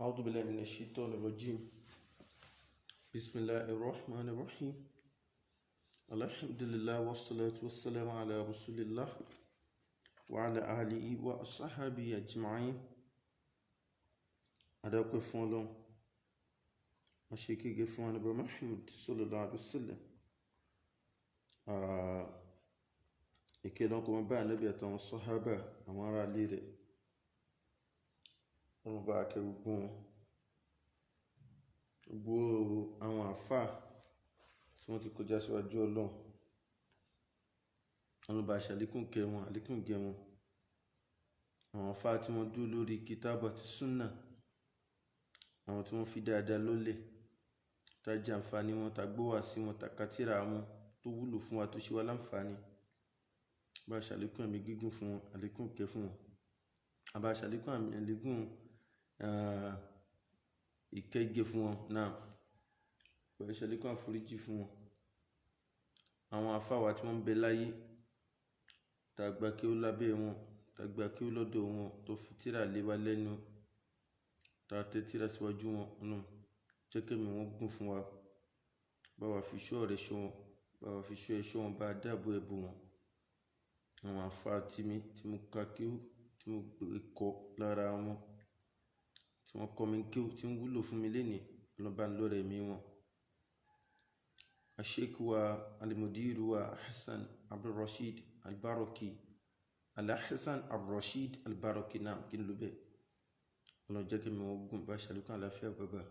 أعوذ بالله من الشيطان الرجيم. بسم الله الرحمن الرحيم. الحمد لله والصلاة والسلام على رسول الله وعلى آله وأصحابه أجمعين. Adápẹ́ fún Ọlọ́run, a ṣe kége fún Ànábì Muhammad sallallahu alaihi wasallam. Ìkẹ́ náà kó máa bá Ànábì àtàwọn sàhábà, àwọn ará ilé rẹ̀, wọn bá akẹ́ gbogbo wọn, gbogbo àwọn àfáà tí wọ́n ti kọjá síwájú Ọlọ́run, wọn bá ṣàlékún kẹ́ wọn, àlékún gẹ́ wọn, àwọn àfáà tí wọ́n dúró lórí kìtàbù àti súnà, àwọn tí wọ́n fi dáadáa lólè, tá jẹ àǹfààní wọn, tá gbówà sí wọn, tá kátìrà wọn tó wúlò fún wa, tó ṣe wá láǹfààní, bá ṣàlékún ẹ̀mí gígùn fún wọn, àlékún kẹ́ fún wọn, àbá ṣàlékún àmì àlékún ìkẹ́gẹ́ fún wọn náà, bá ṣàlékún àforíjì fún wọn. Àwọn àfáà wa tí wọ́n ń bẹ láyé, tá gba kí ó lábẹ́ wọn, tá gba kí ó lọ́dọ̀ wọn, tó fi tírà lé wa lẹ́nu, tá tẹ tírà síwájú wọn, ọ̀nà jẹ́ kẹ́mi wọn gùn fún wa, bá wa fi ṣọ́ rẹ̀ ṣọ́ wọn, bá wa fi ṣọ́ ẹ̀ṣọ́ wọn, bá dáàbò ẹ̀bù wọn. Àwọn àfáà tí mi tí mo ka kí ó, tí mo kọ́ lára wọn, tí wọ́n kọ́ mi kí ó, tí ń wúlò fún mi lénìí, ọlọ́ba ń lọ́rẹ̀ mi wọn. Sheikh wa Al-Mudir wa Hassan Abdulrasheed Albaroki, Al-Hassan Abdulrasheed Albaroki náà kí n ló bẹ́ẹ̀. Ọlọ́run jẹ́ kí mi wọ́n gùn, bá ṣàlékún àlàáfíà bàbá,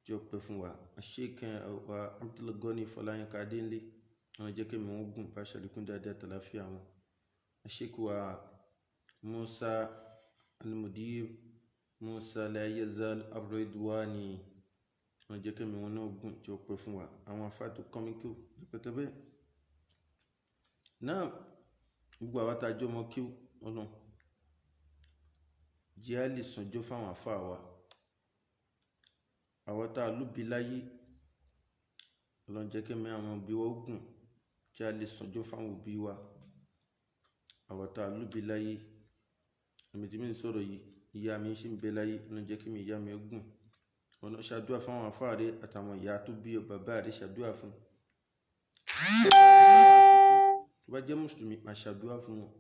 jẹ́ ọpẹ́ fún wa. Sheikh wa Abdulgani Fọláyínká Adéńlé, Ọlọ́run jẹ́ kí mi wọ́n gùn, bá ṣàlékún dáadáa tàlàáfíà wọn. Sheikh wa Musa Al-Mudir Musa La Yazal Abridwani, Ọlọ́run jẹ́ kí mi wọ́n náà gùn, jẹ́ ọpẹ́ fún wa. Àwọn afá tó kọ́ mi kí ó rẹpẹtẹ bẹ́ẹ̀ náà, gbogbo àwa tá a jọ mọ kí Ọlọ́run jẹ́ á lè sànjọ́ fáwọn àfáà wa. Àwọn tá a lóbi láyé, Ọlọ́run jẹ́ kí mi àwọn òbí wa gùn, jẹ́ á lè sànjọ́ fáwọn òbí wa. Àwọn tá a lóbi láyé, èmi tí mi ń sọ̀rọ̀ yìí, ìyá mi ṣì ń bẹ láyé, Ọlọ́run jẹ́ kí mi ìyá mi gùn. Ọlọ́run ṣàdúrà fáwọn àfáà rẹ àtàwọn ìyá tó bí bàbá rẹ, ṣàdúrà fún. Tó bá jẹ́ mùsùlùmí, máa ṣàdúrà fún wọn.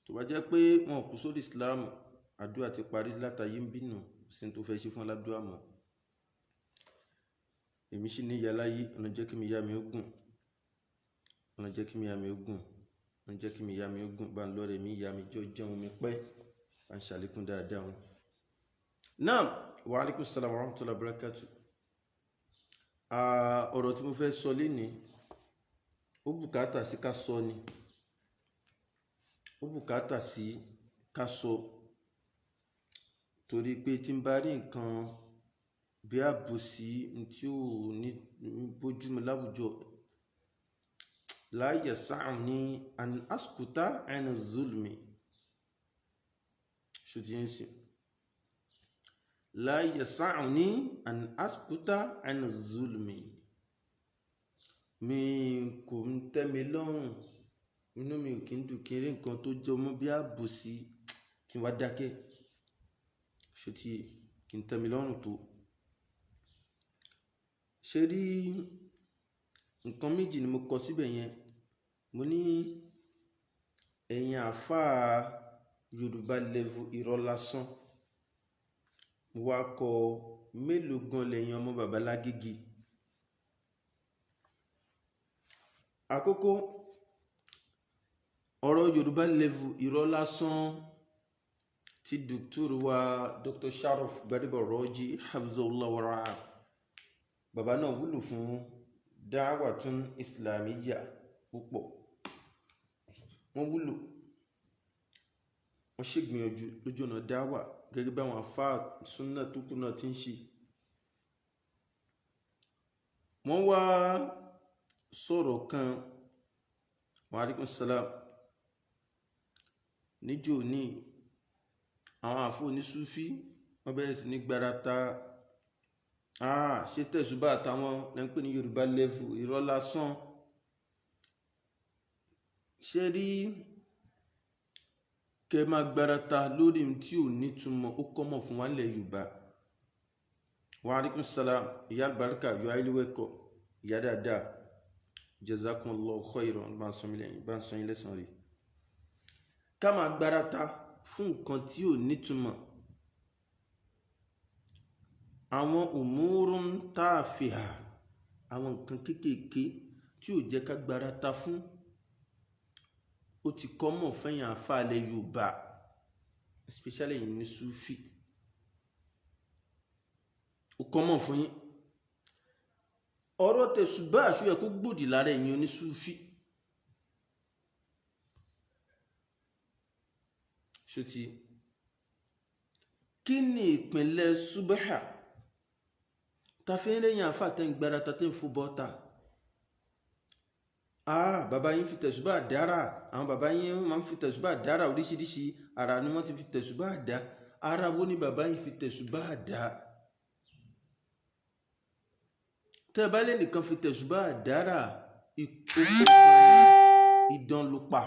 Tó bá jẹ́ pé wọn kú sórí Islam, àdúrà ti parí látàyé ń bínú, sí tó fẹ́ ṣe fún aládùúrà mọ́. Èmi sì ní ìyá láyé, Ọlọ́run jẹ́ kí mi ìyá mi gùn, Ọlọ́run jẹ́ kí mi ìyá mi gùn, Ọlọ́run jẹ́ kí mi ìyá mi gùn, bá ń lọ́rẹ̀ mi ìyá mi jọ jẹun mi pẹ́, bá ń ṣàlékún dáadáa wọn. Naam, wa alaikum salam wa rahmatullahi wa barakatuh. Ọ̀rọ̀ tí mo fẹ́ sọ lénìí, ó bùkátà sí ká sọ ni, ó bùkátà sí ká sọ, torí pé tí n bá rí nǹkan bí àbòsí tí ò ní bójúmu láwùjọ, la yasa'uni an askuta an zulmi, ṣùtì ń sìn, la yasa'uni an askuta an zulmi, mi kò ń tẹ́ mi lọ́rùn, inú mi ò kí ń dùn kí n rí nǹkan tó jọ mọ́ bí àbòsí kí n wá dákẹ́, ṣùtì kí n tẹ́ mi lọ́rùn tó. Ṣe rí nǹkan méjì ni mo kọ síbẹ̀ yẹn. Mo ní ẹ̀yin àfáà Yorùbá level irọ́ lásán, mo wá kọ mélòó gan lẹ́yìn ọmọ bàbá Lágége. Àkọ́kọ́, ọ̀rọ̀ Yorùbá level irọ́ lásán tí dùkúrú wa Dr. Sharaf Gbadebo Rọ́jí hafizahullah wa ra'ah, bàbá náà wúlò fún dáwàtún islamiyya púpọ̀, wọ́n wúlò, wọ́n ṣègbìyànjú lójú ọ̀nà dáwà gẹ́gẹ́ bí àwọn àfáà súnà tó kù náà ti ń ṣe. Wọ́n wá sọ̀rọ̀ kan, wa alaikum salam, níjò ní àwọn àfọ onísúfí, wọ́n bẹ̀rẹ̀ sí ní gbarata, ṣé tẹ̀sùbà àtàwọn lẹ́ ń pè ní Yorùbá level irọ́ lásán. Ṣé rí kẹ máa gbarata lórí ohun tí ò nítumọ̀, ó kọ́mọ̀ fún wa nílẹ̀ Yorùbá. Wa alaikum salam. Ìyá àlùbáríkà, yọ ayélujára ìyá dáadáa. Jazakumullahu khairan. Bá ń sọ yín lẹ́san rí. Ká máa gbárata fún nǹkan tí ò nítumọ̀. Àwọn umurun tafiha, àwọn nǹkan kéékèèké tí ò jẹ́ ká gbárata fún, ó ti kọ́ mọ̀ fẹ́yìn àfáàlẹ̀ Yorùbá, especially yìí ní Sufi. Ó kọ́ mọ̀ fún yín. Ọ̀rọ̀ tẹ̀sùbá àṣùyẹ kó gbòdì lára ẹ̀yin onísúfí. Ṣó ti kí ni ìpínlẹ̀ subaha ta fi ń rẹ̀yìn àfáà tẹ́ ń gbára ta tẹ́ ń fún bọ́ta? Bàbá yín fi tẹ̀sùbá dára, àwọn bàbá yín máa ń fi tẹ̀sùbá dára, oríṣiríṣi ara ni wọ́n ti fi tẹ̀sùbá dá. Ara wo ni bàbá yín fi tẹ̀sùbá dá? Tẹ́ bá lè nìkan fi tẹ̀sùbá dára, idán ló pa.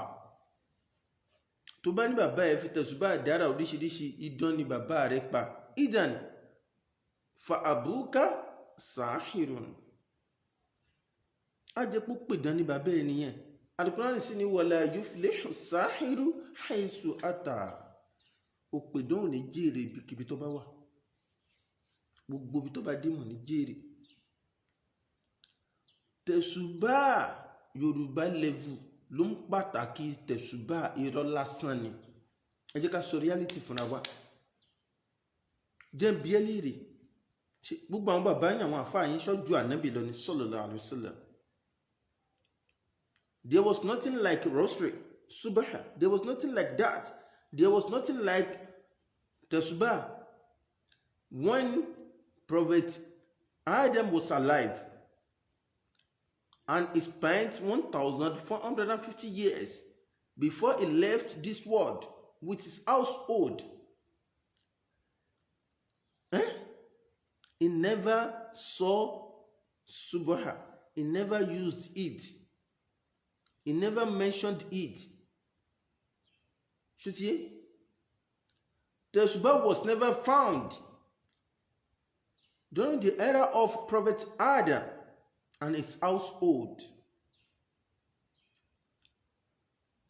Tó bá ní bàbá ẹ fi tẹ̀sùbá dára oríṣiríṣi, idán ni bàbá rẹ pa. Idan fa abuka sahirun. Á jẹ́ pé pèdán ní bàbá ẹ nìyẹn. Al-Qur'an sì ní wala yuflihu sahiru haythu ata. Òpèdán ò ní jèrè ibikíbi tó bá wà. Gbogbo ibi tó bá dé mọ̀ ní jèrè. Tẹ̀sùbá Yorùbá level ló ń pàtàkì tẹ̀sùbá, irọ́ lásán ni. Ẹ jẹ́ ká sọ reality fúnra wa. Jẹ́ bí ẹ léèrè, gbogbo àwọn bàbá yín, àwọn àfáà yín, ṣọ́jú ànábì lọ ní sallallahu alaihi wasallam? There was nothing like rosary, subaha. There was nothing like that. There was nothing like tẹ̀sùbá. When Prophet Adam was alive and he spent 1,450 years before he left this world with his household. Eh? He never saw Subha. He never used it. He never mentioned it. Ṣó ti yé? Tẹ̀sùbá was never found during the era of Prophet Adam and his household.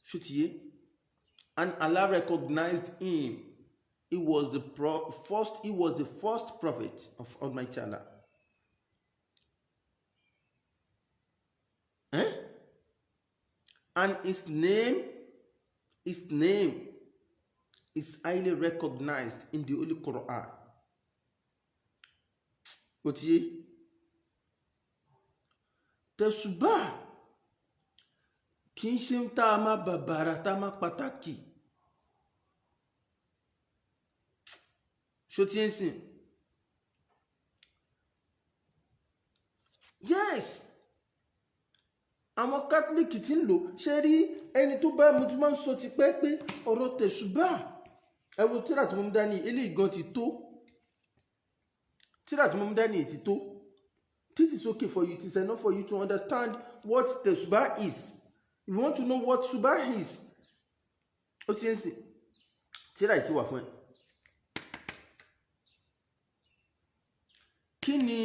Ṣó ti yé? And Allah recognized him. He was the first prophet of Almighty Allah. Eh? And his name is highly recognized in the Holy Quran. Ó ti yé? Tẹ̀sùbá kì í ṣe tá a máa bàbàrà, tá a máa pàtàkì. Ṣó ti ń sìn? Yes, àwọn Catholic tí ń lò. Ṣe rí ẹni tó bá mo ti máa ń sọ ti pẹ́ pé ọ̀rọ̀ tẹ̀sùbá, ẹ wo tíra tí mo mú dání, eléyìí gan ti tó. Tíra tí mo mú dání ti tó. This is okay for you. It is enough for you to understand what tẹ̀sùbá is. If you want to know what subah is, ó ti ń sìn, tíra yìí ti wà fún ẹ. Kí ni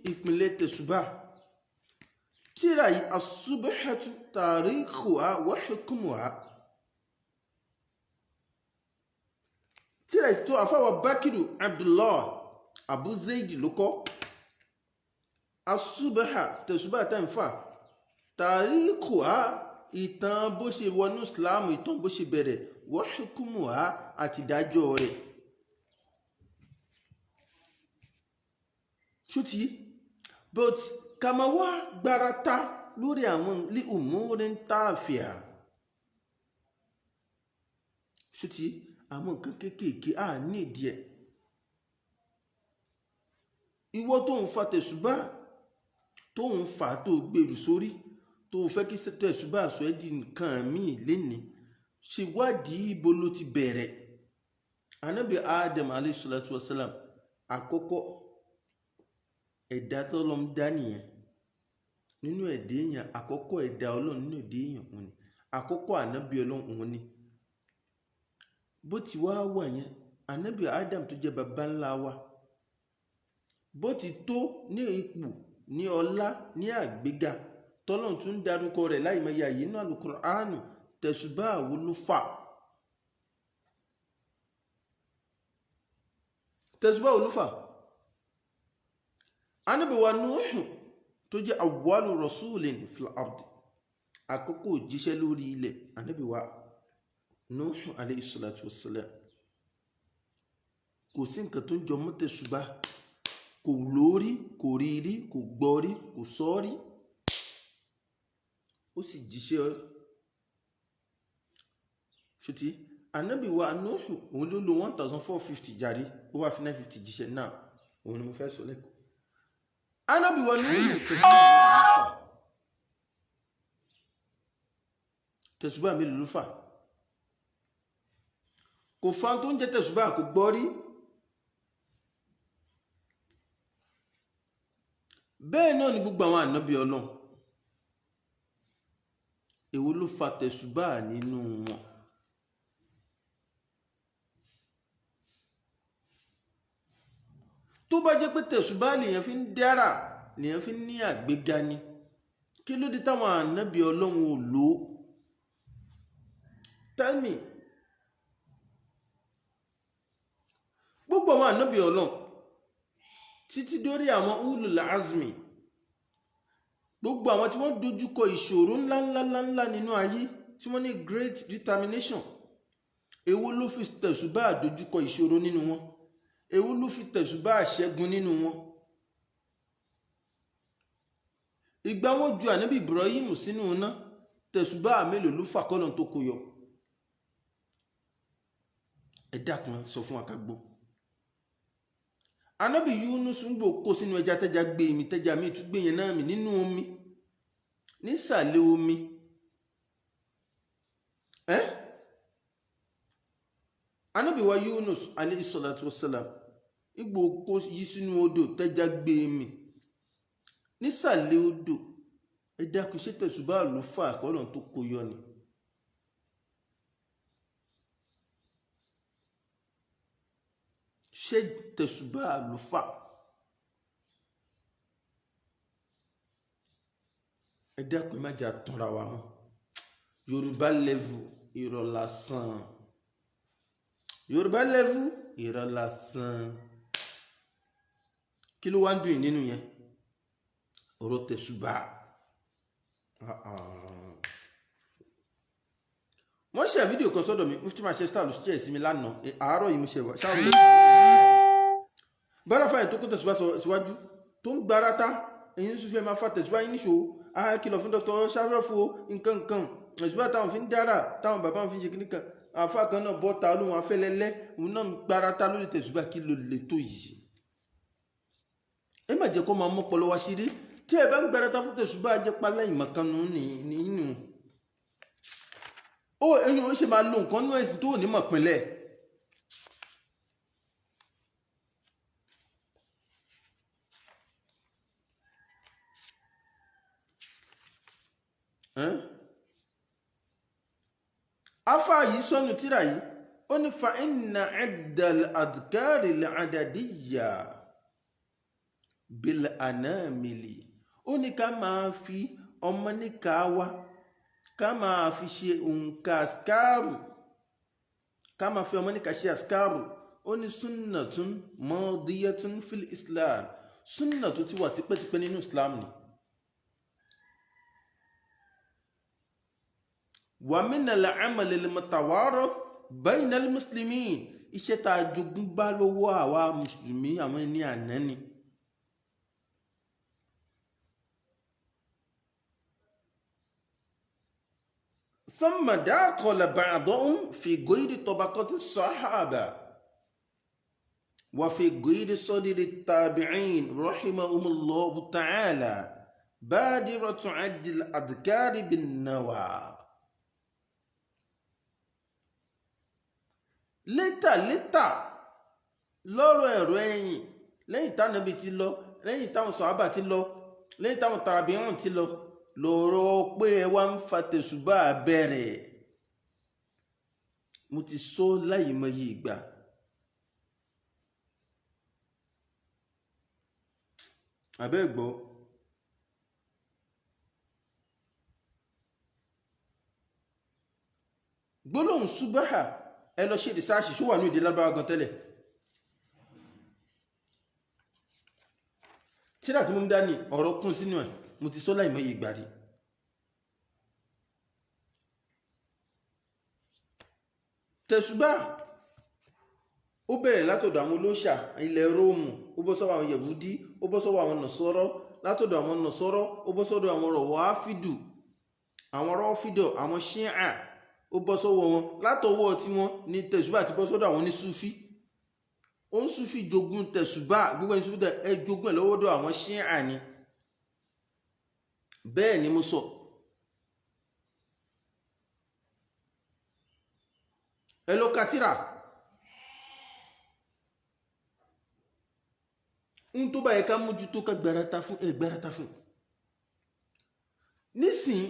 ìpìlẹ̀ tẹ̀sùbá? Tíra yìí, as-subhatu tarikhuha wa hukmuha, tíra yìí tó àfáwà Bakiru Abdullah Abu Zaid ló kọ. As-subha, tẹ̀sùbá tẹ̀ǹfà, tarikhuha, ìtàn bó ṣe wọnú Islam, ìtàn bó ṣe bẹ̀rẹ̀, wa hukmuha, àti ìdájọ́ rẹ̀. Ṣó ti, but ká máa wá gbárata lórí àwọn li umurin tafiha. Ṣó ti àwọn nǹkan kéékèèké à ní ìdí ẹ̀. Ìwọ tó ń fa tẹ̀sùbá, tó ń fà, tó gbèrú sórí, tó fẹ́ kí tẹ̀sùbá sọ ẹ́ di nǹkan míì lénìí, ṣèwádìí ibo ló ti bẹ̀rẹ̀. Ànábì Adam alayhi salatu wasalam, àkọ́kọ́ ẹ̀dá tọ́lọ́run dá nìyẹn nínú ẹ̀dá èèyàn. Àkọ́kọ́ ẹ̀dá Ọlọ́run nínú ẹ̀dá èèyàn òun ni àkọ́kọ́ ànábì Ọlọ́run òun ni. Bó ti wá wà yẹn, ànábì Adam tó jẹ́ baba ńlá wa, Bó ti tó ní ipò, ní ọlá, ní àgbéga, tọ́lọ́run tún darúkọ rẹ̀ láìmọye àyè nínú Al-Qur'anu, tẹ̀sùbá wo ló fà? Tẹ̀sùbá wo ló fà? Ànábì wa Nuhu tó jẹ́ awwalu rasulin fil ardi, àkọ́kọ́ òjíṣẹ́ lórí ilẹ̀, Ànábì wa Nuhu alayhi salatu wassalam, kò sí nǹkan tó ń jọ mọ́ tẹ̀sùbá, kò lórí, kò rí rí, kò gbọ́ rí, kò sọ rí, ó sì jíṣẹ́. Ṣùtì Ànábì wa Nuhu òun ló lo 1450 jàre, ó wá fi 950 jíṣẹ́ náà, òun ni mo fẹ́ sọ lẹ́kọ̀ọ́. Ànábì wa Nuhu tẹ̀sùbá mélòó ló fà? Kò fa tó ń jẹ́ tẹ̀sùbá, kò gbọ́ rí. Bẹ́ẹ̀ náà ni gbogbo àwọn ànábì Ọlọ́run, èwo ló fa tẹ̀sùbá nínú wọn? Tó bá jẹ́ pé tẹ̀sùbá lèèyàn fi ń dára, lèèyàn fi ń ní àgbéga ni, kí ló dé táwọn ànábì Ọlọ́run ò lò ó? Tell me. Gbogbo àwọn ànábì Ọlọ́run títí dórí àwọn ulul azmi, gbogbo àwọn tí wọ́n dojúkọ ìṣòro ńláńláńlá nínú ayé, tí wọ́n ní great determination, èwo ló fi tẹ̀sùbá dojúkọ ìṣòro nínú wọn? Èwo ló fi tẹ̀sùbá ṣẹ́gun nínú wọn? Ìgbà wọn ju ànábì Ibrahim sínú iná, tẹ̀sùbá mélòó ló fà kọ́nà tó kó yọ? Ẹ dákun, sọ fún wa ká gbọ́. Ànábì Yunus ń gbò kó sínú ẹja, tẹja gbé mi, tẹja mi tún gbé yẹn náà mi nínú omi, nísàlẹ̀ omi. Ànábì wa Yunus alayhi salatu wassalam ìgbò kó yí sínú odò, tẹja gbé mi nísàlẹ̀ odò. Ẹ dákun, ṣé tẹ̀sùbá ló fà kọ́lọ̀ tó kó yọ ni? Ṣé tẹ̀sùbá ló fà? Ẹ dákun, ẹ má jà tanra wa mọ́. Yorùbá level irọ́ lásán. Yorùbá level irọ́ lásán. Kí ló wá ń dùn yín nínú yẹn? Ọ̀rọ̀ tẹ̀sùbá. Wọ́n ṣe fídíò kan sọ́dọ̀ mi, Mufti Manchester ló ṣe sí mi lánàá, àárọ̀ yìí mo ṣe ṣáà bára fàyè tó kó tẹ̀sùbá síwájú tó ń gbarata, èyí ń súnfẹ́ máa fa tẹ̀sùbá yín níṣó, a kìlọ̀ fún Dr. Sharaf o, nǹkan nǹkan tẹ̀sùbá táwọn fi ń dára, táwọn bàbá wọn fi ń ṣe kíní kan, àfa kan náà bọ́ ta lóhun afẹ́lẹ́lẹ́, òun náà ń gbarata lórí tẹ̀sùbá. Kí ló lè tó yìí? Ẹ má jẹ́ kó máa mú ọpọlọ wá ṣeré. Tí ẹ bá ń gbarata fún tẹ̀sùbá, jẹ́ pa lẹ́yìn mọ̀kánu nínú ó, ẹyin ó ṣe máa lo nǹkan nú ẹ̀sìn tó ò ní mọ̀ pinlẹ̀. Afa yìí sọnù tíra yìí, ó ní fa inna iddal adhkari al-adadiyya bil anamili, ó ní ká máa fi ọmọ níka wa, ká máa fi ṣe òǹkà àsìkáàrù, ká máa fi ọmọ níka ṣe àsìkáàrù, ó ní sunnatun madiyatun fil islam, sunna tó ti wà tipẹ́tipẹ́ nínú islam ni. Wa minal amali al-mutawarith bayna al-muslimin, iṣẹ́ tá a jogún bá lọ́wọ́ àwa mùsùlùmí àwọn ẹni àná ni. ثم داخل بعضهم في غير طبقة الصحابة وفي غير صدر التابعين رحمهم الله تعالى بادرة عد الأذكار بالنوى. Létà létà lọ́rọ̀ ẹ̀rọ ẹ̀yìn, lẹ́yìn tánàbí ti lọ, lẹ́yìn táwọn sọ̀hábà ti lọ, lẹ́yìn táwọn tàbíùn ti lọ, lọ́rọ̀ pé ẹ wá ń fa tẹ̀sùbá bẹ̀rẹ̀. Mo ti sọ láìmọye ìgbà. Àbẹ́ gbọ́. Gbólóhùn súbáhà, ẹ lọ ṣe rìsáàṣì, ṣó wà ní èdè Lárúbáwá gan tẹ́lẹ̀? Tíra tí mo ń dání ọ̀rọ̀ kún sínú ẹ̀, mo ti sọ láìmọye ìgbà rí. Tẹ̀sùbá ó bẹ̀rẹ̀ látọ̀dọ̀ àwọn olóṣà ilẹ̀ Róòmù, ó bọ́ sọ́wọ́ àwọn Yẹ̀wúdí, ó bọ́ sọ́wọ́ àwọn Nàsárà, látọ̀dọ̀ àwọn Nàsárà ó bọ́ sọ́dọ̀ àwọn Rọ̀wáfídù, àwọn Rọ́fídọ̀, àwọn Ṣíà, ó bọ́ sọ́wọ́ wọn. Látọwọ́ tí wọ́n ní tẹ̀sùbá ti bọ́ sọ́dọ̀ àwọn onísúfí. Ó ń súfí jogún tẹ̀sùbá, gbogbo ẹni súfí ẹ jogún ẹ̀ lọ́wọ́dọ̀ àwọn Ṣíà ni. Bẹ́ẹ̀ ni mo sọ. Ẹ lọ ka tírà. Ń tó bá yẹ ká mójútó ká gbárata fún, ẹ gbárata fún. Nísìn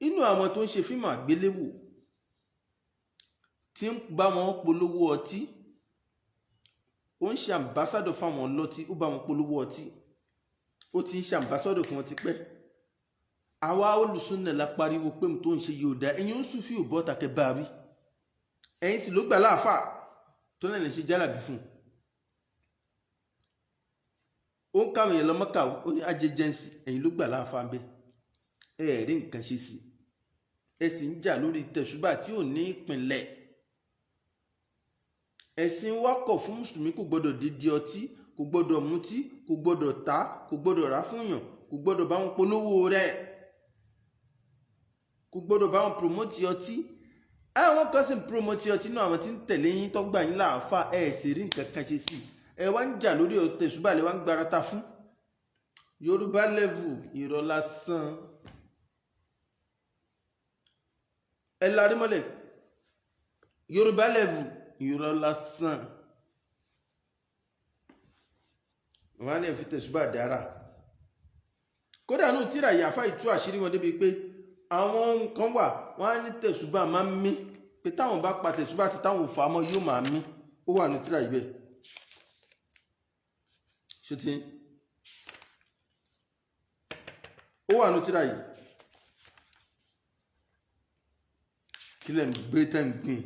inú àwọn tó ń ṣe fíìmù àgbéléwò tí ń bá wọn polówó ọtí, ó ń ṣe àmbásádọ̀ fáwọn ọlọ́tí, ó bá wọn polówó ọtí, ó ti ń ṣe àmbásádọ̀ fún wọn tipẹ́. Àwa olùsúnà la pariwo pé tó ń ṣe yóò dá, ẹ̀yin ó sùn fí ò bọ́ tàkẹ́ bá wí, ẹ̀yin sì ló gbà láàfà tó náà lè ṣe jálàbí fún un. Ó ń káwọn èèyàn lọ Mọ́kà, ó ní ajẹjẹnsì, ẹ̀yin ló gbà láàfà ń bẹ, ẹ rí nǹkan ṣe sí, ẹ sì ń jà lórí tẹ̀sùbà tí ò ní ìpìnlẹ̀. Ẹ̀sìn wa kọ̀ fún mùsùlùmí, kò gbọ́dọ̀ dídí ọtí, kò gbọ́dọ̀ mutí, kò gbọ́dọ̀ ta, kò gbọ́dọ̀ rà fún yàn, kò gbọ́dọ̀ bá wọn polówó rẹ̀, kò gbọ́dọ̀ bá wọn promote ọtí. Àwọn kan sì ń promote ọtí náà, àwọn tí ń tẹ̀lé yín tọ́gbà yín láàfà, ẹ sì rí nǹkan kan ṣe sí, ẹ wá ń jà lórí tẹ̀sùbà lẹ wá ń gbarata fún. Yorùbá level irọ́ lásán. Ẹ larí mọ́lẹ̀. Yorùbá level irọ́ lásán. Wọ́n á ní ẹ fi tẹ̀sùbà dára. Kódà nù tíra ìyàfá ìtú àṣírí wọn débi pé àwọn nǹkan wà, wọ́n á ní tẹ̀sùbà máa ń mí, pé táwọn bá pa tẹ̀sùbà tí táwọn ò fà mọ́ yóò máa mí. Ó wà ní tíra ìbẹ̀. Ṣé tí ó wà ní tíra yìí? Kí lẹ̀ ń gbé tẹ́ ń gbìn?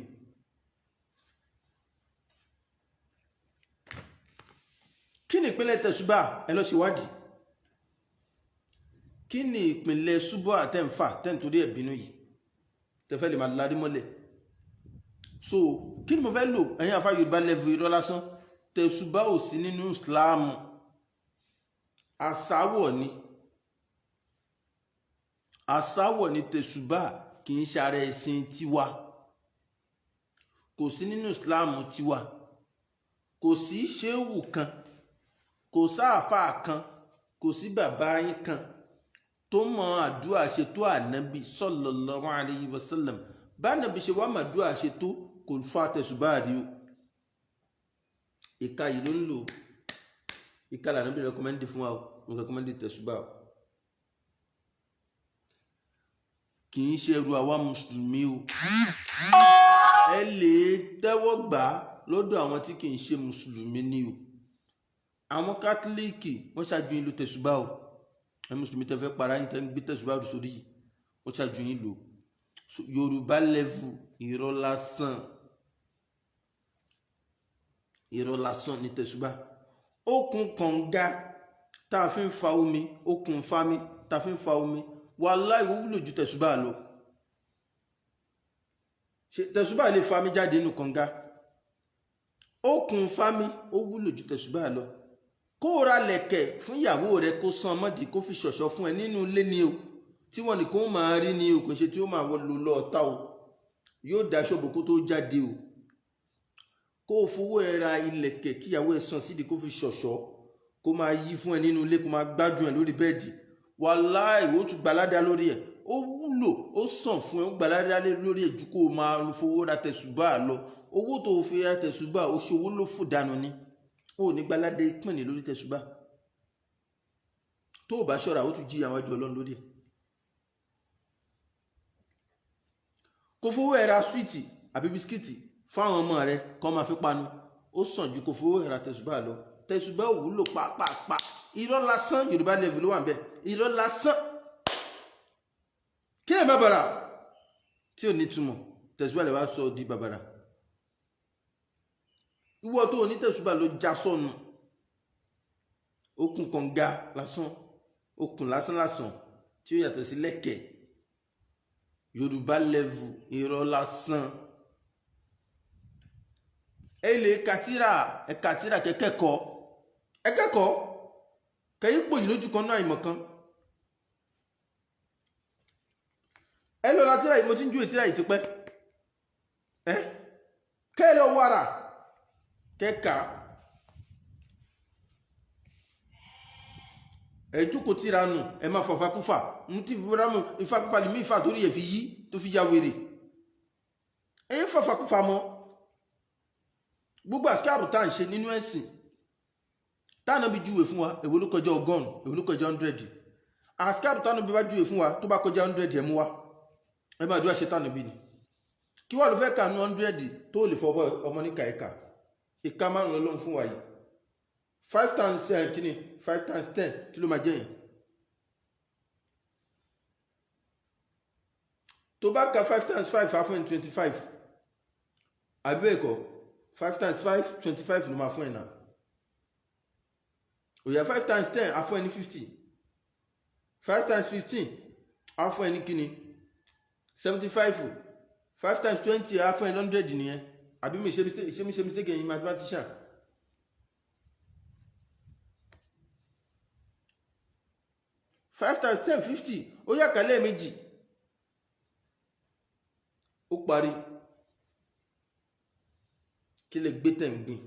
Kí ni ìpínlẹ̀ tẹ̀sùbà? Ẹ lọ ṣèwádìí. Kí ni ìpínlẹ̀ ṣubú àtẹ̀ǹfà tẹ̀ǹtorí ẹ̀ bínú yìí tẹ̀fẹ́ lè máa larí mọ́lẹ̀? So kí ni mo fẹ́ lò? Ẹ̀yin àfa Yorùbá level irọ́ lásán. Tẹ̀sùbà ò sí nínú Ìsìláàmù, àsáwọ̀ ni, àsáwọ̀ ni tẹ̀sùbà, kì í ṣe ara ẹ̀sìn tiwa, kò sí nínú Ìsìláàmù tiwa, kò sí ṣéwù kan, kò sáàfáà kan, kò sí bàbá yín kan tó mọ àdúrà ṣe tó ànábì sallallahu alayhi wa sallam. Bá ànábì ṣe wá màdúrà ṣe tó, kò fa tẹ̀sùbà rí o. Ìka yìí ló ń lò, ìka lànábì rẹkọmẹ́ndì fún wa o, mo rẹkọmẹ́ndì tẹ̀sùbà o. Kì í ṣe ẹrù àwa mùsùlùmí o. Ẹ lè tẹ́wọ́ gbà lọ́dọ̀ àwọn tí kì í ṣe mùsùlùmí ni o. Àwọn kátólíìkì wọ́n ṣáájú yín ló tẹ̀sùbà o. Ẹ mùsùlùmí tẹ́ fẹ́ para yín, tẹ́ ń gbé tẹ̀sùbà rù sórí yìí, wọ́n ṣáájú yín lò. Yorùbá level irọ́ lásán, irọ́ lásán ní tẹ̀sùbà. Okùn kànga tá a fi ń fa omi, okùn fami tá a fi ń fa omi, wàláhì ó wúlò ju tẹ̀sùbà lọ. Ṣé tẹ̀sùbà lè fami jáde nínú kànga? Okùn fami ó wúlò ju tẹ̀sùbà lọ. Kó o ra lẹ̀kẹ̀ fún ìyàwó rẹ, kó san mọ́dì, kó fi ṣọ̀ṣọ́ fún ẹ nínú ilé ni o, tí wọ́n nìkan ó máa rí ni o, kò ṣe tí ó máa lò lọ ọ̀tá o, yóò daṣọ bò kó tó jáde o. Kó o fowó ẹ ra ilẹ̀kẹ̀ kíyàwó ẹ san sídìí, kó fi ṣọ̀ṣọ́, kó máa yí fún ẹ nínú ilé, kó máa gbádùn ẹ lórí bẹ́ẹ̀dì. Wàláhì ó tún gbaládá lórí ẹ, ó wúlò, ó sàn fún ẹ, ó gbaládá lórí ẹ ju kó o máa fowó ra tẹ̀sùbà lọ. Owó tó o fi ra tẹ̀sùbà, o ṣe owó ló fò dànù ni. Ó ní gbaládé pìnì lórí tẹ̀sùbà. Tó o bá ṣọ́ra, ó tún jí àwọn àjọ Ọlọ́run lórí ẹ. Kó fowó ẹ ra súwìtì àbí bisikíìtì fáwọn ọmọ rẹ kó máa fi panu, ó sàn ju kó fowó ẹ ra tẹ̀sùbà lọ. Tẹ̀sùbá ò wúlò pàápàá. Irọ́ lásán, Yorùbá level ló wà ń bẹ̀. Irọ́ lásán. Kí ẹ̀ má bàrà tí ò ní túmọ̀, tẹ̀sùbá lè wá sọ di bàbàrà. Ìwọ tó ní tẹ̀sùbá ló já sọnù. Okùn kànga lásán, okùn lásán lásán tí ó yàtọ̀ sí lẹ́kẹ̀. Yorùbá level, irọ́ lásán. Ẹ lè kàtírà, ẹ kàtírà kẹkẹ́kọ̀ọ́, ẹ kẹ́kọ̀ọ́ kẹyìn pòyì lójú kan náà ìmọ̀ kan. Ẹ lọ ra tíra yìí, mo ti ń júwe tíra yìí tipẹ́. Ẹ kẹ́ ẹ lọ wàrà kẹ́ka, ẹ jókòó tíra nù, ẹ máa fàfakúfà ń tí fúrámù ìfakúfà lè mí ìfà torí ẹ fi yí tó fi ya wèrè. Ẹ ń fàfakúfà mọ́. Gbogbo àsìkò tá à ń ṣe nínú ẹ̀sìn táwọn bí júwe fún wa, èwo ló kọjá 100, èwo ló kọjá 100? Àsìkò táwọn bí bá júwe fún wa tó bá kọjá 100, ẹ mú wa, ẹ máa dúrà ṣe táwọn bí ni. Kí wàá ló fẹ́ kà ní 100 tó lè fọwọ́ ọmọ níka ẹ̀ka ìka 5 ló ń fún wa yìí. 5 times kíni, 5 times 10, kí ló máa jẹ́ yẹn? Tó bá ka 5 times 5 á fún ẹ 25, àbí bẹ́ẹ̀ kọ́? 5 times 5, 25 ló máa fún ẹ náà. Òyà 5 times 10 á fún ẹ ní 50. 5 times 15 á fún ẹ ní kíni, 75. 5 times 20 á fún ẹ 100 nìyẹn. Àbí mi ṣe mistake, ṣé mi ṣe mistake ẹ̀yin mathematician? Five times 10, 50. Ó yà kálẹ̀ méjì, ó parí. Kí lè gbé tẹ̀ ń gbìn?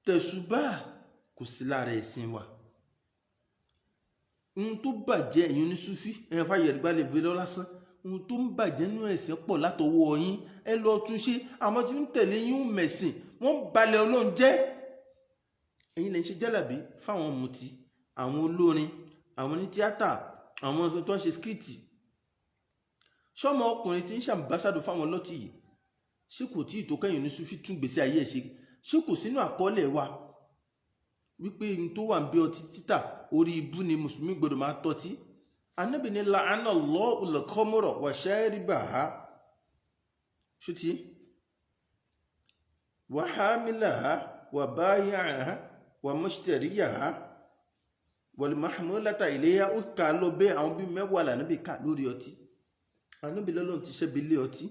Tẹ̀sùbá kò sí lára ẹ̀sìn wa. Ohun tó bàjẹ́ ẹ̀yin onísúfí, ẹ̀yin fàyẹ̀gbá lè fi lọ lásán. Ohun tó ń bàjẹ́ nínú ẹ̀sìn pọ̀ látọwọ́ yín, ẹ lọ tún ṣe. Àwọn tí ń tẹ̀lé yín ń mẹ̀sìn, wọ́n balẹ̀ Ọlọ́run jẹ́. Ẹ̀yin lè ṣe jálàbí fáwọn mutí, àwọn olórin, àwọn onítíátà, àwọn tó ń ṣe skìtì. Ṣọ́mọ ọkùnrin tí ń ṣàǹbásádò fáwọn ọlọ́tì yìí, ṣé kò tí ì tó kẹ́yìn onísúfí tún gbèsè ayé ẹ̀ ṣe? Ṣé kò sínú àkọọ́lẹ̀ wa wípé n tó wà ń bí ọtí títà orí ibú ni mùsùlùmí gbọdọ̀ máa tọ́tí? Ànábì ní la'ana Allahu al-khamra wa sharibaha, ṣùtì wa hamilaha wa bayi'aha wa mushtariyaha wal mahmulata ilayha. Ó kà lọ bẹ́ẹ̀, àwọn bíi 10 lànàbì ká lórí ọtí. Ànábì lọ́lọ́run ti ṣẹ́bi lé ọtí.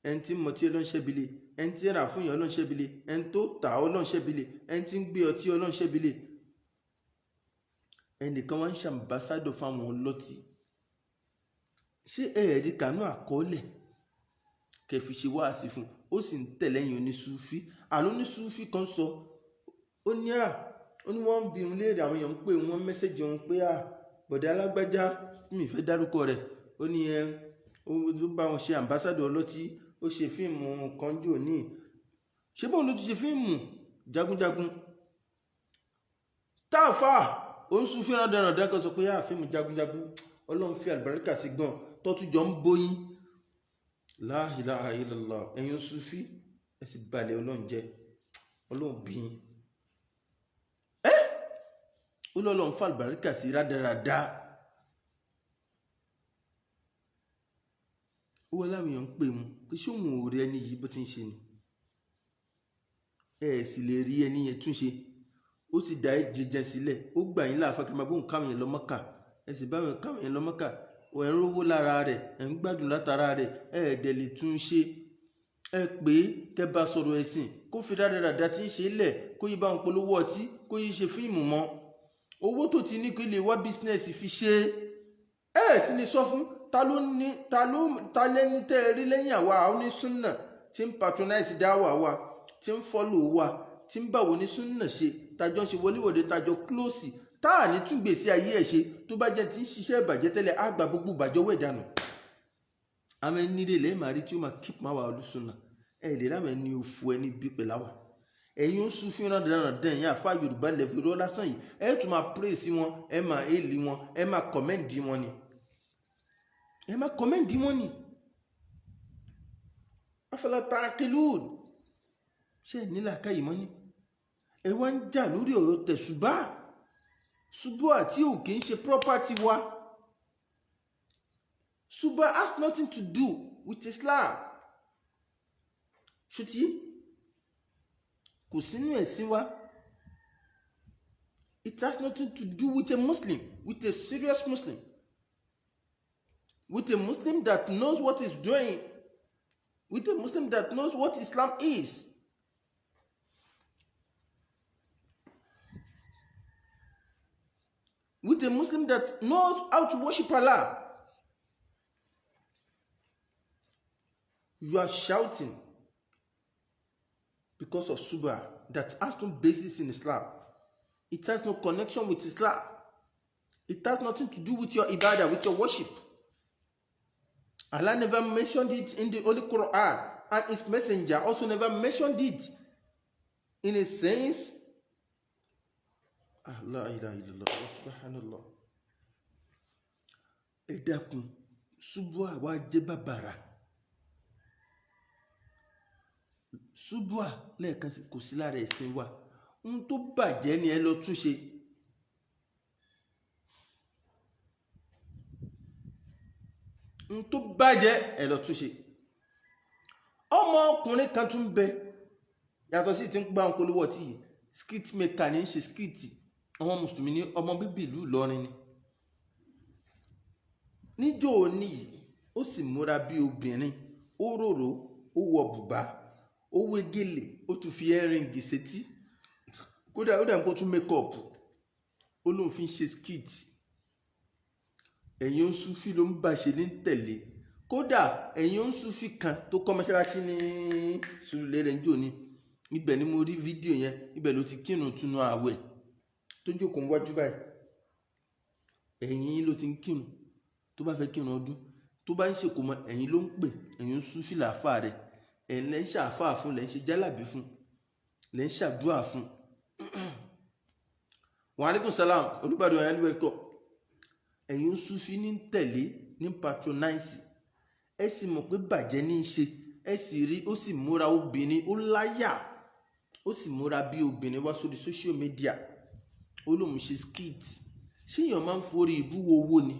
Ẹni tí mọtí ló ń ṣẹ́bi lé, ẹni tí ń rà fún yàn ló ń ṣẹ́bi lé, ẹni tó tà ó ló ń ṣẹ́bi lé, ẹni tí ń gbé ọtí ó ló ń ṣẹ́bi lé. Ẹnìkan wá ń ṣàǹbásádò fáwọn ọlọ́tí. Ṣé ẹ̀ẹ́dì kanú àkọọ́lẹ̀ kẹfì ṣe wáàsí fún ó sì ń tẹ̀lẹ́yìn onísúfí? Àlọ́ onísúfí kan sọ, ó ní à, ó ní wọ́n ń bi òun léèrè, àwọn èèyàn ń pè wọ́n mẹ́sẹ̀jì òun pé à, bọ̀dẹ̀ alágbájá, mi fẹ́ dárúkọ rẹ̀, ó ní ẹ ó bá wọn ṣe àǹbásádò ọlọ́tí, ó ṣe fíìmù kan jò ní. Ṣé bóun ló ti ṣe fíìmù jagunjagun? Táàfà ó ń sún fíran dandan kan sọ pé à, fíìmù jagunjagun Ọlọ́run fi àlùbáríkà sí gan, tọ́tújọ ń bóyín. La ilaha illallah. Ẹ̀yin Sufi, ẹ sì balẹ̀ Ọlọ́run jẹ́, Ọlọ́run bí yín. Ẹ́ ó lọ́lọ́run fa àlùbáríkà sí rádaràda. Ó wọ́n láwọn èèyàn ń pè mú pé ṣé òun ò rí ẹni yìí bó ti ń ṣe ni? Ẹ sì lè rí ẹni yẹn túnṣe. Ó sì dá jẹjẹ sílẹ̀, ó gbà yín láàfin kí ẹ máa bóun káwọn yẹn lọ Mọ́kà. Ẹ sì bá wọn káwọn yẹn lọ Mọ́kà, ẹ̀ ń rówó lára rẹ̀, ẹ̀ ń gbádùn látara rẹ̀, ẹ̀ dẹ̀ lè tún ṣe. Ẹ pé kẹ́ bá sọ̀rọ̀ ẹ̀sìn, kó fi rádaràda tí ń ṣe lẹ̀, kó yí bá wọn polówó ọtí, kó yí ṣe fíìmù mọ́. Owó tó ti ní kí lè wá bísínẹ́sì fi ṣe. Ẹ sì lè sọ fún ta ló ní ta lẹ́ni tẹ́ ẹ rí lẹ́yìn àwa onísúnà tí ń patronize dáwà wa, tí ń follow wa, tí ń báwo ní súnà ṣe, tajọ́ ń ṣe wọléwọ̀de, tajọ́ close, tá à ní tún gbèsè ayé ẹ̀ ṣe. Tó bá jẹ́ tí ń ṣiṣẹ́ ìbàjẹ́ tẹ́lẹ̀, á gba gbogbo ìbàjẹ́ owó ìdànù. Àmọ́ ẹni rè lẹ́yìn máa rí tí ó máa keep máa wà olùsúnà. Ẹ lè rámọ̀ ẹni òfu ẹni bí pẹ̀láwà. Ẹ̀yin ó sún fún ìrànlọ́dàn ẹ̀yin àfa Yorùbá lẹ́fù irọ́ lásán yìí. Ẹ tún máa praise wọn, ẹ máa hail wọn, ẹ máa commend wọn ni. Ẹ máa commend wọn ni. Afala ta'qilun. Ṣé ẹ nílà káyìí mọ́ ni? Ẹ wá ń jà lórí ọ̀rọ̀ tẹ̀sùbá, ṣubú àti ò kì í ṣe property wa. Ṣùbá has nothing to do with Islam. Ṣùtì kò sínú ẹ̀sìn wa. It has nothing to do with a Muslim, with a serious Muslim, with a Muslim that knows what he's doing, with a Muslim that knows what Islam is. With a Muslim that knows how to worship Allah. You are shouting because of Suba that has no basis in Islam. It has no connection with Islam. It has nothing to do with your ibadah, with your worship. Allah never mentioned it in the Holy Quran, and his messenger also never mentioned it. In a sense, La ilaha illallah, subhanallah. Ẹ dákun, ṣubú àwa jẹ́ bàbàrà. Ṣubú à lẹ́ẹ̀kan sí kò sí lára ẹ̀sìn wa. Ohun tó bàjẹ́ ni ẹ lọ túnṣe. Ohun tó bàjẹ́ ẹ lọ túnṣe. Ọmọkùnrin kan tún bẹ, yàtọ̀ sí ti ń gbá òun polówó ọtí yìí, skit maker ní í ṣe skit. Ọmọ mùsùlùmí ní, ọmọ bíbí ìlú Ìlọrin ni. Níjọ́ òní yìí, ó sì múra bí obìnrin, ó rorò, ó wọ bùbá, ó wé gèlè, ó tún fi earring sétí, kódà ó dàbí kó tún make up, ó lóun fi ń ṣe skit. Ẹ̀yin oṣùfì ló ń bá ṣe ní tẹ̀lé. Kódà ẹ̀yin oṣùfì kan tó kọ́ mọ́ṣáláṣí ní Sùúrùlérè níjọ́ ni, ibẹ̀ ni mo rí fídíò yẹn, ibẹ̀ ló ti kírun túnú ààwẹ̀ tó jókòó wájú báyìí. Ẹ̀yin ló ti ń kírun, tó bá fẹ́ kírun ọdún, tó bá ń ṣèkómọ, ẹ̀yin ló ń pè, ẹ̀yin oṣùfì làáfà rẹ̀, ẹ̀yin lẹ́ ń ṣàáfà fún, lẹ́ ń ṣe jálàbí fún, lẹ́ ń ṣàdúrà fún. Wa alaikum salam, Olùbàdàn ẹ̀yán ló ẹ̀kọ́. Ẹ̀yin oṣùfì ní tẹ̀lé, ní patronize. Ẹ sì mọ̀ pé bàjẹ́ ní í ṣe, ẹ sì rí, ó sì múra obìnrin, ó láyà, ó sì múra bí obìnrin wá sórí social media, ó lóun ṣe skit. Ṣé èèyàn máa ń forí ibú wo owó ni?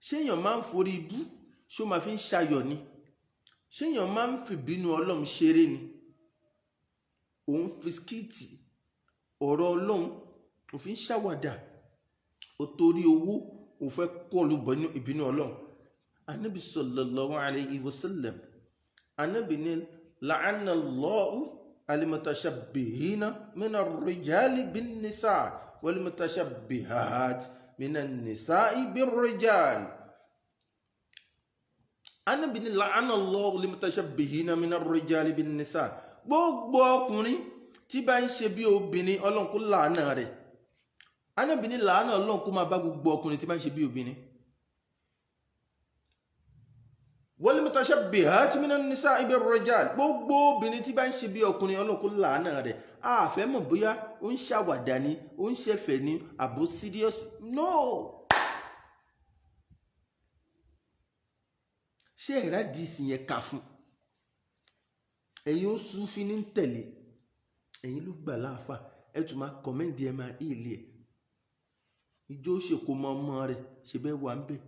Ṣé èèyàn máa ń forí ibú ṣó máa fi ń ṣayọ̀ ni? Ṣé èèyàn máa ń fìbínú Ọlọ́run ṣeré ni? Òun fi skit ọ̀rọ̀ Ọlọ́run, òun fi ń ṣàwàdà, ó torí owó, òun fẹ́ kọlu ìbínú Ọlọ́run. Ànábì sallallahu alayhi wa sallam, Ànábì ní la'ana Allahu al-mutashabbihina mina ar-rijali bin-nisa wal-mutashabbihat mina an-nisa'i bir-rijal. Ànábì ní la'ana Allahu al-mutashabbihina mina ar-rijali bin-nisa. Gbogbo ọkùnrin tí bá ń ṣe bí obìnrin, Ọlọ́run kó làánà rẹ̀. Ànábì ní làánà Ọlọ́run kó máa bá gbogbo ọkùnrin tí bá ń ṣe bí obìnrin. Wal-mutashabbihati minan nisa'i bir-rijal. Gbogbo obìnrin tí bá ń ṣe bí ọkùnrin, Ọlọ́run kó làánà rẹ̀. A fẹ́ mọ̀ bóyá ó ń ṣàwàdà ni, ó ń ṣẹ̀fẹ̀ ni, àbó serious. No. Ṣé ẹ̀rá di ìsìn yẹn kà fún? Ẹ̀yin ó súnfín ní tẹ̀lé, ẹ̀yin ló gbà láàfà, ẹ tún máa kọ̀mẹ́ǹdì, ẹ máa ìlì ẹ̀. Ìjọ ṣèkó mọ ọmọ rẹ̀, ṣe bẹ́ẹ̀ wà ń bẹ̀.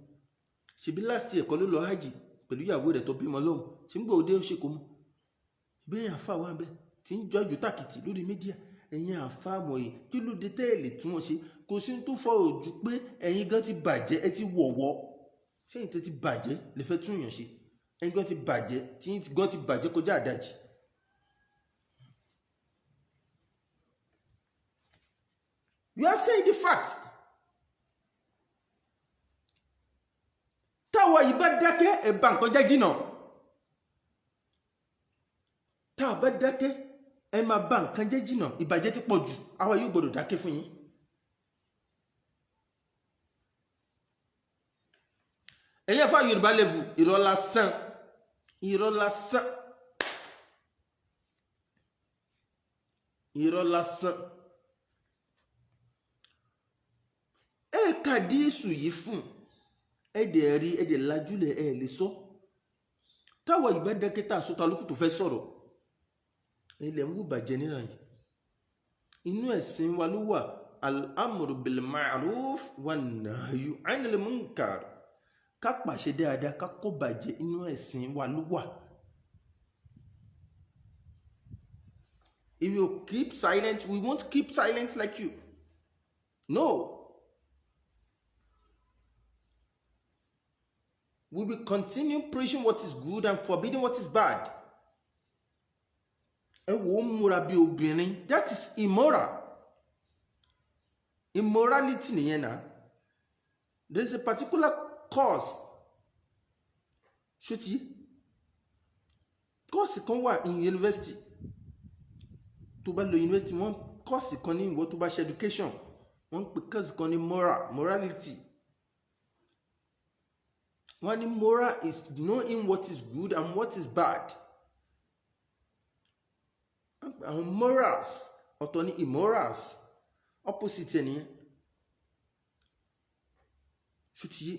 Ṣebí last year kọ́ ló lọ hajj pẹ̀lú ìyàwó rẹ̀ tó bímọ lọ́hùn, ṣé ń gbọ́ òde ó ṣèkó mọ́. Ìbéèrè àfà wà ń bẹ̀ tí ń jọ́jú tàkìtì lórí mídíà. Ẹ̀yin àfà wọ̀nyí, kí ló dé tẹ́ẹ̀lì tí wọ́n ṣe? Kò sí tó fọ́ ojú pé ẹ̀yin gan ti bàjẹ́, ẹ ti wọ̀wọ́. Ṣé ẹ̀yin tẹ́ ti bàjẹ́ lè fẹ́ tún yàn ṣe? Ẹ̀yin gan ti bàjẹ́, tí yín gan ti bàjẹ́ kọjá àdájì. You are saying the fact. Táwa yìí bá dákẹ́, ẹ̀ bá nǹkan jẹ́ jìnnà. Tá a bá dákẹ́, ẹ máa bá nǹkan jẹ́ jìnnà. Ìbàjẹ́ ti pọ̀ jù, àwa yóò gbọ́dọ̀ dákẹ́ fún yín. Ẹ̀yin àfáà Yorùbá level, irọ́ lásán, irọ́ lásán, irọ́ lásán. Ẹ kàdísù yìí fún ẹ dẹ̀ rí, ẹ dẹ̀ lajúlẹ̀, ẹ lè sọ. Táwa ìbá dákẹ́ tá a sọ, ta lókù tó fẹ́ sọ̀rọ̀? Ilẹ̀ ń wù bàjẹ́ níran yìí. Inú ẹ̀sìn wa ló wà al-amru bil ma'ruf wan nahyu 'anil munkar. Ká pàṣẹ dáadáa, ká kọ̀ bàjẹ́, inú ẹ̀sìn wa ló wà. If you keep silent, we won't keep silent like you. No. We will continue preaching what is good and forbidding what is bad. Ẹ wò ó múra bí obìnrin. That is immoral. Immorality nìyẹn náà. There is a particular course. Ṣé ti course kan wà in university? Tó bá lọ university, wọ́n course kan ní ìwọ tó bá ṣe education, wọ́n ń pè course kan ní morality. Wọ́n ní moral is knowing what is good and what is bad. Àwọn morals ọ̀tọ̀ ní immorals, opposite ẹ̀ nìyẹn. Ṣó ti yé?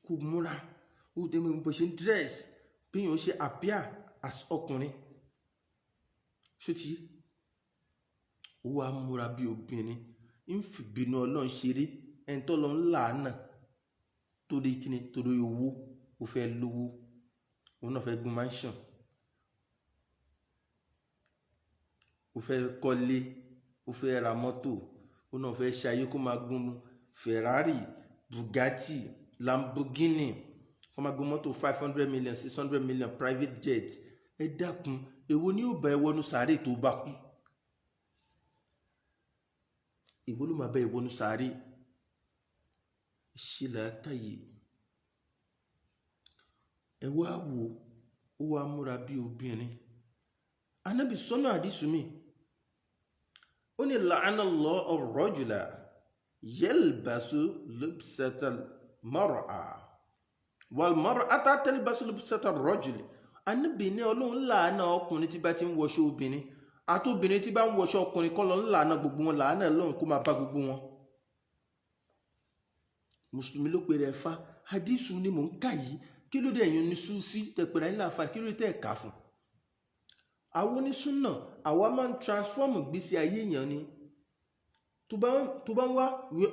Kò múra, ó dé mi bó ṣe ń dress, bí yóò ṣe appear as ọkùnrin. Ṣó ti yé? Ó wá múra bí obìnrin, ń fìbínú Ọlọ́run ṣeré, ẹni tó lọ ń làánà torí kíni? Torí owó. Ó fẹ́ lówó, òun náà fẹ́ gun mansion, ó fẹ́ kọ́lé, ó fẹ́ ra mọ́tò, òun náà fẹ́ ṣayé, kó máa gun Ferrari, Bugatti, Lamborghini, kó máa gun mọ́tò 500 million, 600 million, private jet. Ẹ dákun, èwo ni yóò bá ẹ wọnú sàárè tó bá kú? Èwo ló máa bá ẹ wọnú sàárè? Ṣe làákàyè. Ẹ wá wò ó, wá múra bí obìnrin. Anábì sọ́nà àdìsú mi, ó ní la'ana Allahu ar-rajula yalbasu lubsata al-mar'a wal mar'ata talbasu lubsata ar-rajuli. Anábì ní Ọlọ́run láàánà ọkùnrin tí bá ti ń wọṣọ obìnrin, àti obìnrin tí bá ń wọṣọ ọkùnrin, kọ́ lọ ń láàánà gbogbo wọn, láàánà Ọlọ́run kó máa bá gbogbo wọn. Mùsùlùmí ló pe rẹ̀ fa àdìsú ni mò ń kà yìí. Kí ló dé ẹ̀yin ní Súfì tẹ̀pẹ̀rẹ̀ ńlá fa? Kí ló dé tẹ̀ ká fún? Àwọn onísúnà, àwa máa ń transform ìgbésí ayé èèyàn ni. Tó bá ń wá,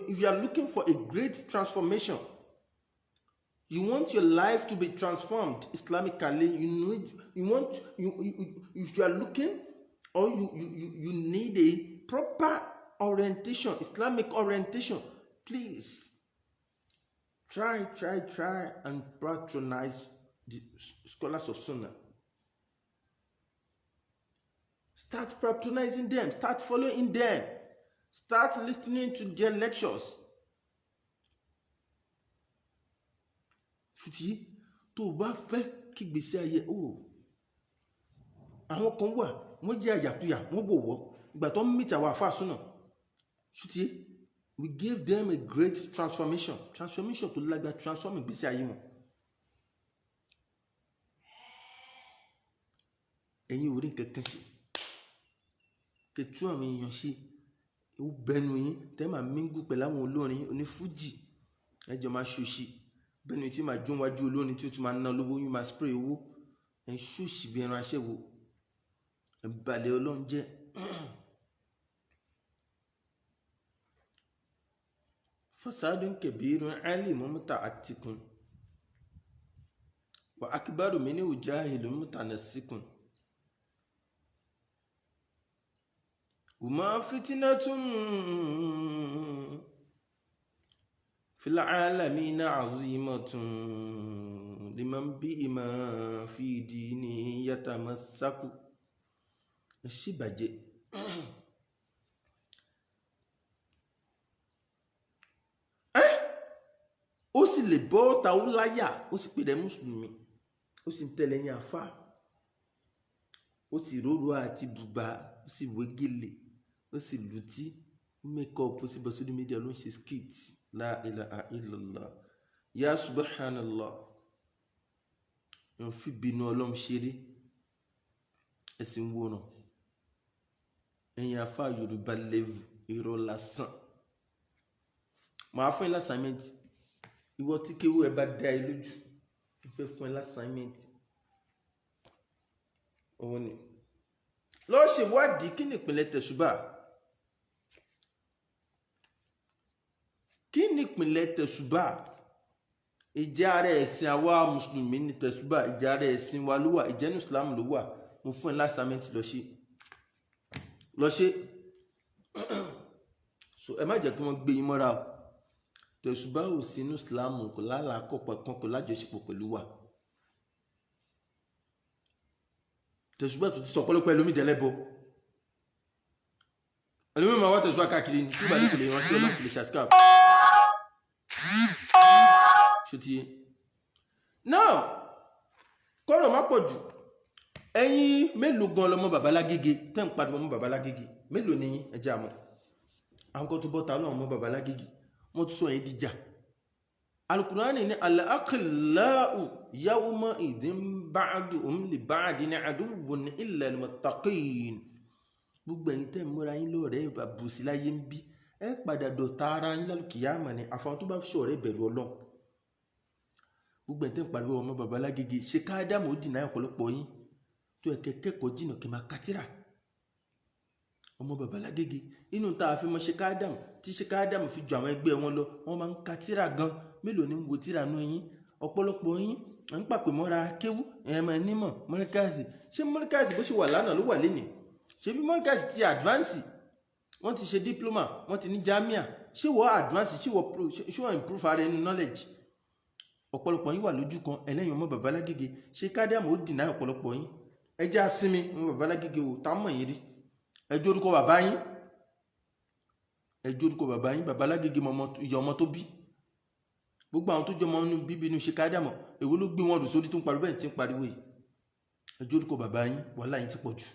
if you are looking for a great transformation, you want your life to be transformed Islamically, you need, you want, you, you, if you are looking or you need a proper orientation, Islamic orientation, please try, try, try and patronize the scholars of Sunnah. Start patronizing them, start following them, start listening to their lectures. Ṣùtì tó o bá fẹ́ kí gbèsè ayé o, àwọn kan wà, wọ́n jẹ́ àyàkuyà, wọ́n bò wọ́ ìgbà tó ń mìtì àwọn àfáà súnà. Ṣùtì we gave them a great transformation, transformation tó lágbá, transform ìgbésí ayé wọn. Ẹ̀yin ò rí nǹkan kan ṣe kẹtù àwọn èèyàn ṣe, ó bẹnu yín tẹ́ máa mingu pẹ̀lú àwọn olórin onífújì, ẹjọ́ máa ṣòṣì bẹnu tí máa jó wájú olórin tí ó tún máa ná lówó, yín máa spray owó, ẹ̀ ń ṣòṣì bí ẹran aṣẹ́wó, ẹ̀ ń balẹ̀ Ọlọ́run jẹ́. Fasadun kabirun alimun muta'attikun wa akbaru minhu jahilun mutanassikun. Uma fitnatun fil alamina azimatun liman bima fi dini yatamassaku. Ẹ ṣì bàjẹ́. Ó sì lè bọ́ ọ̀tá, ó láyà, ó sì pèrè mùsùlùmí, ó sì ń tẹ̀lé yín àfá, ó sì róró àti bùbá, ó sì wé gèlè, ó sì lùtí, ó make-up, ó sì bọ́ sórí mídíà, ló ń ṣe skit. La ilaha illallah, ya subhanallah. Ń fi bínú Ọlọ́run ṣeré, ẹ̀sìn wòran. Ẹ̀yin àfá Yorùbá level, irọ́ lásán. Màá fún ẹ l'assignment. Ìwọ tí kéwú ẹ bá dá ẹ lójú, mo fẹ́ fún ẹ l'assignment. Òun ni Lọ ṣèwádìí kí ni ìpìlẹ̀ tẹ̀sùbà, kí ni ìpìlẹ̀ tẹ̀sùbà. Ìjẹ́ ara ẹ̀sìn àwa mùsùlùmí ni tẹ̀sùbà, ìjẹ́ ara ẹ̀sìn wa ló wà, ìjẹ́ ní Islam ló wà. Mo fún ẹ lásàmẹ́ǹtì lọ ṣe, lọ ṣe. So ẹ má jẹ́ kí wọ́n gbé yín mọ́ra o. Tẹ̀sùbà ò sí inú Islam, kò lálàákọ̀pọ̀ kan, kò lájọṣepọ̀ pẹ̀lú wa. Tẹ̀sùbà tó ti sọ ọ̀pọ̀lọpọ̀ ẹlòmíì dẹ́lẹ́bọ, ẹlòmíì máa wá tẹ̀sùbà káàkiri ní tí ìbàdí kò lè rántí Ọlọ́run, kò lè ṣàṣkà ṣòtìyẹ náà. Kọ́rọ̀ má pọ̀ jù. Ẹ̀yin mélòó gan lọmọ babalágége tẹ́ ń pariwo ọmọ babalágége? Mélòó ni ẹ jẹ́ àmọ́ àwọn kan tó bọ́ta ọlọ́run ọmọ babalágége, wọ́n tún sọ yẹn dìjà. Alukurani ní al-akhillau yawma idhin ba'duhum li ba'din aduwwun illa al-muttaqin. Gbogbo ẹ̀yin tẹ́ ń múra yín lọ́rẹ̀ẹ́ àbùsí láyé ń bí, ẹ padà dọ̀tá ara yín lálùkìyàmọ̀ ni, àfàwọn tó bá ṣọ̀rẹ́ bẹ̀rù Ọlọ́run. Gbogbo ẹ̀yin tẹ́ ń pariwo ọmọ babalágége, ṣe káádámù ó dìnnà ọ̀pọ̀lọpọ̀ yín tó ẹ̀kẹ́ kẹ́kọ̀ọ́ jìnnà kí n máa kátírà. Ọmọ babalágége inú tá a fi mọ ṣe káádámù, tí ṣe káádámù fi ju àwọn ẹgbẹ́ wọn lọ, wọ́n máa ń kátírà gan. Mélòó ni ń wo tíra nú yín? Ọ̀pọ̀lọpọ̀ yín à ń pàpè mọ́ra kéwú, ẹ̀mọ̀ nímọ̀ mọ́ríkàsì. Ṣé mọ́ríkàsì bó ṣe wà lánàá ló wà lénìí? Ṣé bí mọ́ríkàsì ti advance, wọ́n ti ṣe diploma, wọ́n ti ní jamia, ṣé wọ́n advance, ṣé wọ́n improve ara ẹni knowledge? Ọ̀pọ̀lọpọ̀ yín wà lójú kan ẹlẹ́yìn ọmọ babalágége. Ṣé káádámù ó dìnnà ọ̀pọ̀lọpọ̀ yín? Ẹ jẹ́ àsinmi ọmọ babalágége ò tá mọ̀ yín rí. Ẹ jẹ́ orúkọ bàbá yín, ẹ jẹ́ orúkọ bàbá yín. Babalágége ìyá ọmọ tó bí. Gbogbo àwọn tó jẹ́ ọmọ inú bíbí inú ṣe káádámù, èwo ló gbé wọn rù sórí tó ń pariwo bẹ́ẹ̀ tí ń pariwo yìí? Ẹ jẹ́ orúkọ bàbá yín, wàhálà yín ti pọ̀ jù.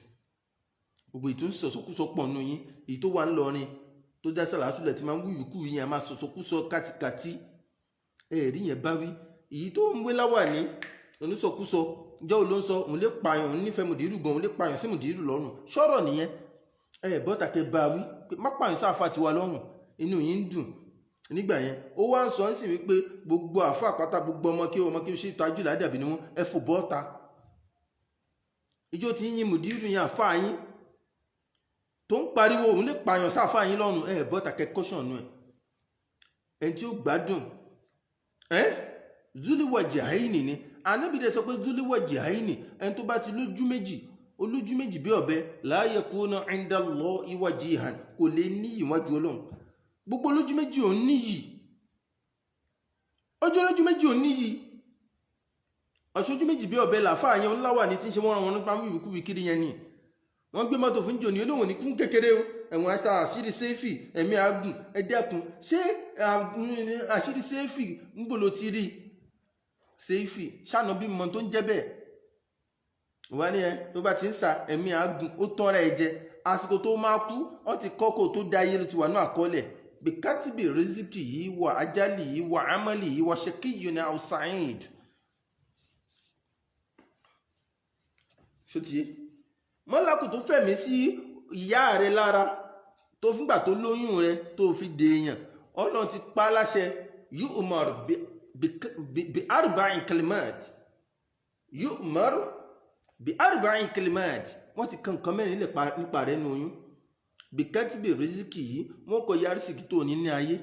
Gbogbo èyí tó ń sọ̀sọ̀kúsọ pọ̀ nù yín, èyí tó wà ńlọrin tó dá sàlátúlẹ̀ tí máa ń wúyùkú yín, a máa sọ̀sọ̀kúsọ kátikàtí. Ẹ̀rí yẹn bá wí. Èyí tó ń wé láwàní onísọkúsọ, ìjọ wo ló ń sọ òun lè pààyàn, òun nífẹ̀ẹ́ mùdírù gan, òun lè pààyàn sí mùdírù lọ́rùn. Sọ̀rọ̀ nìyẹn. Ẹ bọ́tà kẹ bá wí pé má pààyàn sáfà tiwa lọ́rùn, inú yín ń dùn nígbà yẹn. Ó wá ń sọ ń sì wípé gbogbo àfa àpáta, gbogbo ọmọ kí ọmọ kí ó ṣe ìtajú ládàbí ni wọn, ẹ fò bọ́ta. Ìjọ tí ń yin mùdírù yẹn, àfa yín tó ń pariwo òun lè pààyàn sáfà yín lọ́rùn, ẹ bọ́tà kẹ kọ́ṣọ̀nù ẹ. Ẹni tí ó gbádùn ẹ zuliwa jahaini ni Ànábì dẹ̀ sọ pé zuliwa jahaini, ẹni tó bá ti lójú méjì, olójú méjì bí ọ̀bẹ, la yakuna inda Allahi wajihan, kò lè níyì wájú Ọlọ́run. Gbogbo olójú méjì ò níyì, ojú olójú méjì ò níyì. Ọ̀ṣojú méjì bí ọ̀bẹ làfáà yẹn ńlá wà ní tí ń ṣe wọ́n wọn nípa wíwíkúwí kiri yẹn ni. Wọ́n gbé mọ́tò fún jòní olóhùn ní kún kékeré o, ẹ̀wọ̀n aṣa àṣírí sẹ́fì ẹ̀mí agùn ẹ̀dẹ́kun. Ṣé àṣírí sẹ́fì ń bò ló ti rí sẹ́fì ṣáná bí mọ tó ń jẹ́ bẹ́ẹ̀ wọ́n ní ẹ tó bá ti ń sa ẹ̀mí agùn ó tán ra ẹ jẹ. Àsìkò tó máa kú wọ́n ti kọ́kọ́ tó dá ayé ló ti wà ní àkọọ́lẹ̀. Bíkátìbì rìsíkì yìí wà ájálì yìí wà ámàlì yìí wà ṣèkíyù ní àwùsáìd. Ṣó ti yé? Mọ́lákù tó fẹ̀mí sí ìyá rẹ lára tó fúngbà tó lóyún rẹ tó fi dèèyàn, Ọlọ́run ti pa á láṣẹ yu'mar bi arba'in kalimat, yu'mar bi arba'in kalimat. Wọ́n ti kan nǹkan mẹ́rin nípa rẹ nínú oyún. Bìkátìbì rìsíkì yìí, wọ́n kọ yarísìkì tó ní ní ayé,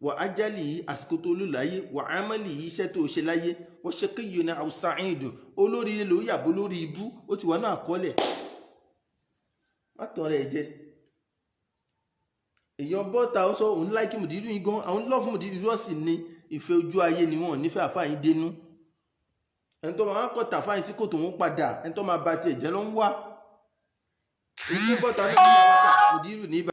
wà ájálì yìí àsìkò tó lò láyé, wà ámàlì yìí iṣẹ́ tó ṣe láyé, wọ́n ṣe kéyìí ní àwùsáìdù olórí ilé lórí àbó lórí ibú, ó ti wà ní àkọọ́lẹ̀. Má tọrọ ẹ jẹ. Èèyàn bọ́ta ó sọ òun láìkí mùdírù yín gan, àwọn lọ́ọ̀fù mùdírù rọ́ọ̀sì ni ìfẹ́ ojú ayé ni wọ́n nífẹ̀ẹ́ àfáà yín dénú. Ẹni tó máa kọ́ tàfáà yín sí kòtò wọn padà, ẹni tó máa ba tiẹ̀ jẹ́ ló ń wá. Èyí tó bọ́ta ní ìlú mùdírù ní ibà.